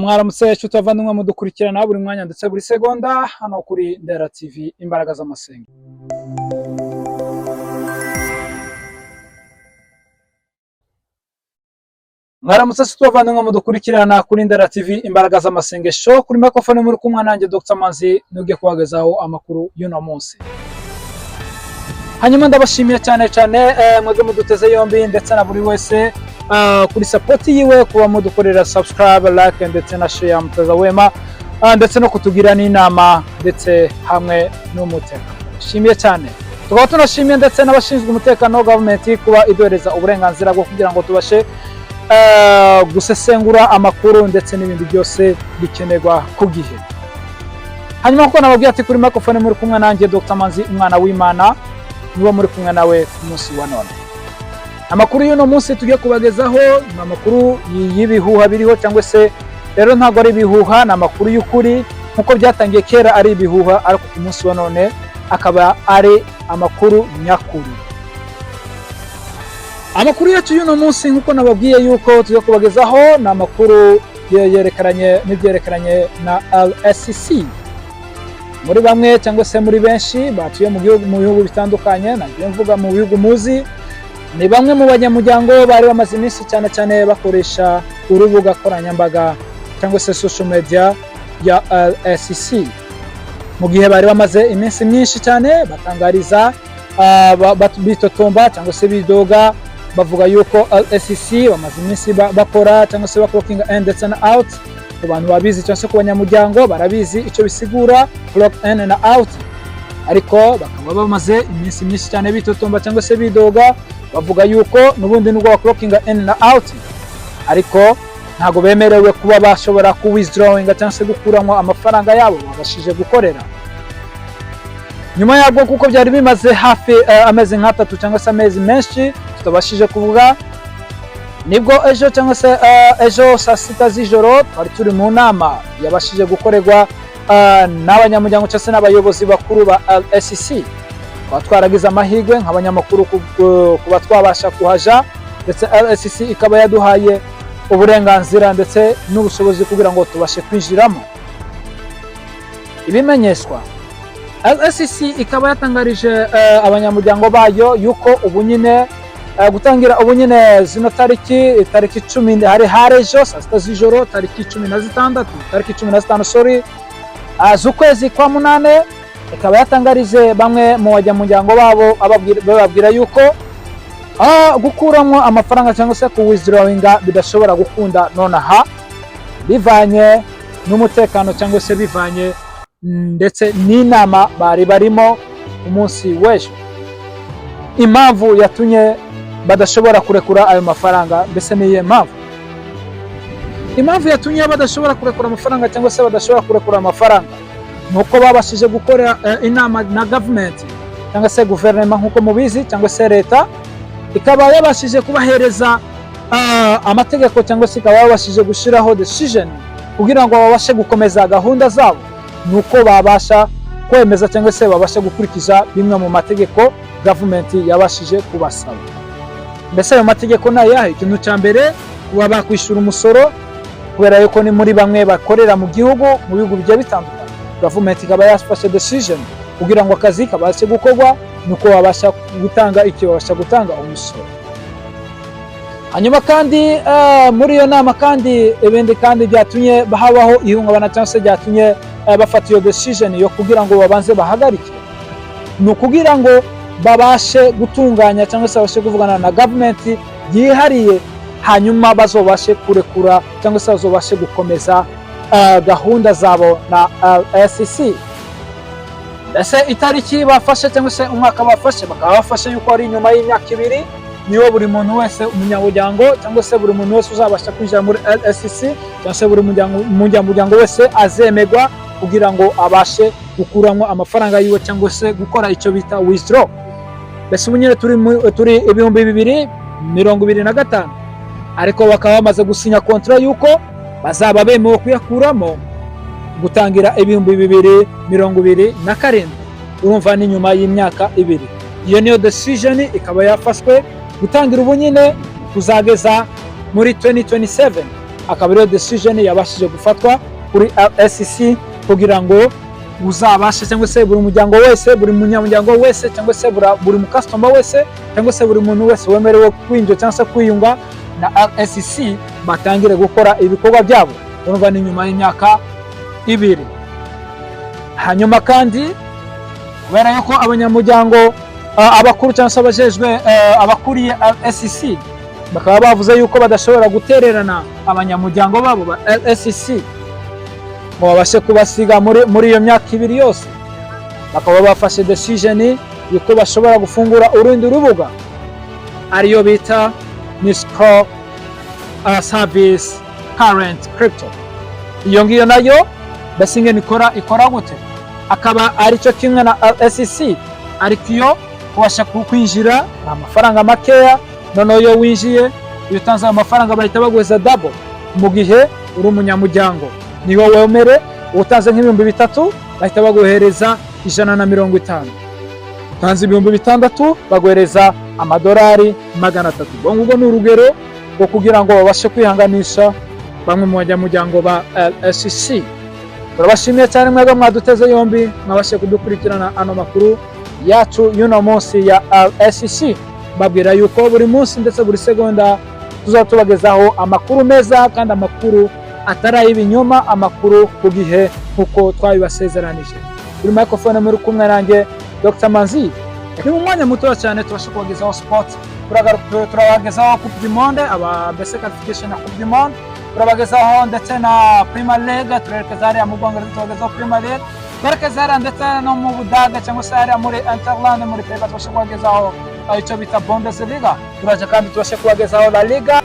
Mwaramutse nshuti bavandimwe mudukurikirana buri mwanya ndetse buri segonda hano kuri Ndera TV, imbaraga z'amasenga. Mwaramutse nshuti bavandimwe mudukurikirana kuri Ndera TV, imbaraga z'amasengesho. Kuri microphone muri kumwe nanjye Dr Manzi, nugiye kubagezaho amakuru y'uno munsi. Hanyuma ndabashimiye cyane cyane mwebwe muduteze yombi, ndetse na buri wese kuri support yiwe, kuba mudukorera subscribe, like ndetse na share, muteza wema, ndetse no kutugira n'inama ndetse hamwe n'umutekano. Shimiye cyane. Tukaba tunashimiye ndetse n'abashinzwe umutekano wa government kuba iduhereza uburenganzira bwo kugira ngo tubashe gusesengura amakuru ndetse n'ibindi byose bikenerwa ku gihe. Hanyuma kuko nababwiye ati kuri microphone muri kumwe nanjye Dr Manzi, umwana w'Imana, niwo muri kumwe nawe ku munsi wa none. Amakuru y'uno munsi tugiye kubagezaho ni amakuru y'ibihuha biriho, cyangwa se rero ntabwo ari ibihuha, ni amakuru y'ukuri. Nk'uko byatangiye kera ari ibihuha, ariko ku munsi wa none akaba ari amakuru nyakuri. Amakuru yacu y'uno munsi, nk'uko nababwiye yuko tugiye kubagezaho, ni amakuru yerekeranye n'ibyerekeranye na LSCC. Muri bamwe cyangwa se muri benshi batuye mu bihugu bitandukanye, nagiye mvuga mu bihugu muzi, ni bamwe mu banyamuryango bari bamaze iminsi cyane cyane bakoresha urubuga koranyambaga cyangwa se social media ya LSCC, mu gihe bari bamaze iminsi myinshi cyane batangariza, bitotomba cyangwa se bidoga, bavuga yuko LSCC bamaze iminsi bakora cyangwa se baclockinga in ndetse na out. Ku bantu babizi cyangwa se ku banyamuryango barabizi icyo bisigura clock in na out, ariko bakaba bamaze iminsi myinshi cyane bitotomba cyangwa se bidoga, bavuga yuko n'ubundi nubwo baclockinga in na out, ariko ntabwo bemerewe kuba bashobora ku withdrawinga cyangwa se gukuramo amafaranga yabo babashije gukorera. Nyuma yabwo, kuko byari bimaze hafi amezi nk'atatu cyangwa se amezi menshi tutabashije kuvuga, nibwo ejo cyangwa se ejo saa 6 z'ijoro twari turi mu nama yabashije gukorerwa n'abanyamuryango cyangwa se n'abayobozi bakuru ba LSCC. Tukaba twaragize amahirwe nk'abanyamakuru kuba twabasha kuhaja, ndetse LSCC ikaba yaduhaye uburenganzira ndetse n'ubushobozi kugira ngo tubashe kwinjiramo. Ibimenyeshwa, LSCC ikaba yatangarije abanyamuryango bayo yuko ubu nyine, gutangira ubu nyine zino tariki, tariki 10, hari hari ejo saa 6 z'ijoro, tariki 16, tariki 15, sorry, z'ukwezi kwa munane, ikaba yatangarije bamwe mu banyamuryango babo, bababwira yuko gukuramo amafaranga cyangwa se ku withdrawinga bidashobora gukunda nonaha, bivanye n'umutekano cyangwa se bivanye ndetse n'inama bari barimo umunsi w'ejo. Impamvu yatumye badashobora kurekura ayo mafaranga, mbese ni iyihe mpamvu? Impamvu yatumye badashobora kurekura amafaranga cyangwa se badashobora kurekura amafaranga ni uko babashije gukora inama na gavumenti cyangwa se guverinoma, nk'uko mubizi, cyangwa se leta, ikaba yabashije kubahereza amategeko cyangwa se ikaba yabashije gushyiraho decision kugira ngo babashe gukomeza gahunda zabo, ni uko babasha kwemeza cyangwa se babasha gukurikiza bimwe mu mategeko gavumenti yabashije kubasaba. Mbese ayo mategeko ni ayahe? Ikintu cya mbere, kuba bakwishyura umusoro, kubera yuko ni muri bamwe bakorera mu gihugu, mu bihugu bigiye bitandukanye. Gavumenti ikaba yafashe decision kugira ngo akazi kabashe gukorwa nuko babasha gutanga iki? Babasha gutanga umusoro. Hanyuma kandi muri iyo nama kandi, ibindi kandi byatumye habaho ihungabana cyangwa se byatumye bafata iyo decision yo kugira ngo babanze bahagarike, ni ukugira ngo babashe gutunganya cyangwa se babashe kuvugana na gavumenti yihariye, hanyuma bazobashe kurekura cyangwa se bazobashe gukomeza gahunda zabo na LSCC. Mbese itariki bafashe cyangwa se umwaka bafashe, bakaba bafashe yuko ari inyuma y'imyaka 2 niwo buri muntu wese umunyamuryango cyangwa se buri muntu wese uzabasha kwinjira muri LSCC cyangwa se buri munyamuryango wese azemerwa kugira ngo abashe gukuramo amafaranga yiwe cyangwa se gukora icyo bita withdraw. Mbese ubu nyine turi 2025, ariko bakaba bamaze gusinya contrat yuko bazaba bemewe kuyakuramo gutangira 2027. Urumva ni nyuma y'imyaka 2. Iyo niyo decision ikaba yafashwe gutangira ubu nyine kuzageza muri 2027. Akaba ariyo decision yabashije gufatwa kuri LSCC kugira ngo uzabashe, cyangwa se buri muryango wese, buri munyamuryango wese, cyangwa se buri mucustomer wese, cyangwa se buri muntu wese wemerewe kwinjira cyangwa se kwiyunga na LSCC, batangire gukora ibikorwa byabo. Urumva ni nyuma y'imyaka 2. Hanyuma kandi kubera yuko abanyamuryango abakuru cyangwa se abajejwe abakuriye LSCC bakaba bavuze yuko badashobora gutererana abanyamuryango babo ba LSCC ngo babashe kubasiga muri iyo myaka 2 yose, bakaba bafashe decision yuko bashobora gufungura urundi rubuga ariyo bita Nisco Service Current Crypto. Iyo ngiyo nayo mbese ingene ikora gute? Akaba aricyo kimwe na LSCC, ariko iyo kubasha kwinjira ni amafaranga makeya. Noneho iyo winjiye, iyo utanze ayo mafaranga, bahita baguheza double mu gihe uri umunyamuryango. Niyo wemere utanze nk'3000, bahita baguhereza 150. Utanze 6000, baguhereza amadolari 300. Ubwo ngubwo ni urugero rwo kugira ngo babashe kwihanganisha bamwe mu banyamuryango ba LSCC. Turabashimiye cyane mwebwe mwaduteze yombi, mwabashe kudukurikirana ano makuru yacu y'uno munsi ya LSCC. Mbabwira yuko buri munsi ndetse buri segonda tuzaba tubagezaho amakuru meza kandi amakuru atari ay'ibinyoma, amakuru ku gihe nk'uko twabibasezeranije. Kuri microphone muri kumwe nanjye Dr Manzi. Ni mu mwanya muto cyane tubasha kubagezaho sport. Turabagezaho Coupe du Monde, aba mbese qualification ya Coupe du Monde, turabagezaho ndetse na Premier League. Turerekeza hariya mu Bwongereza, tubagezaho Premier League, twerekeza hariya ndetse no mu Budage, cyangwa se hariya muri Interland, muri Pays-Bas, tubashe kubagezaho icyo bita Bundesliga. Turaje kandi tubashe kubagezaho La Liga.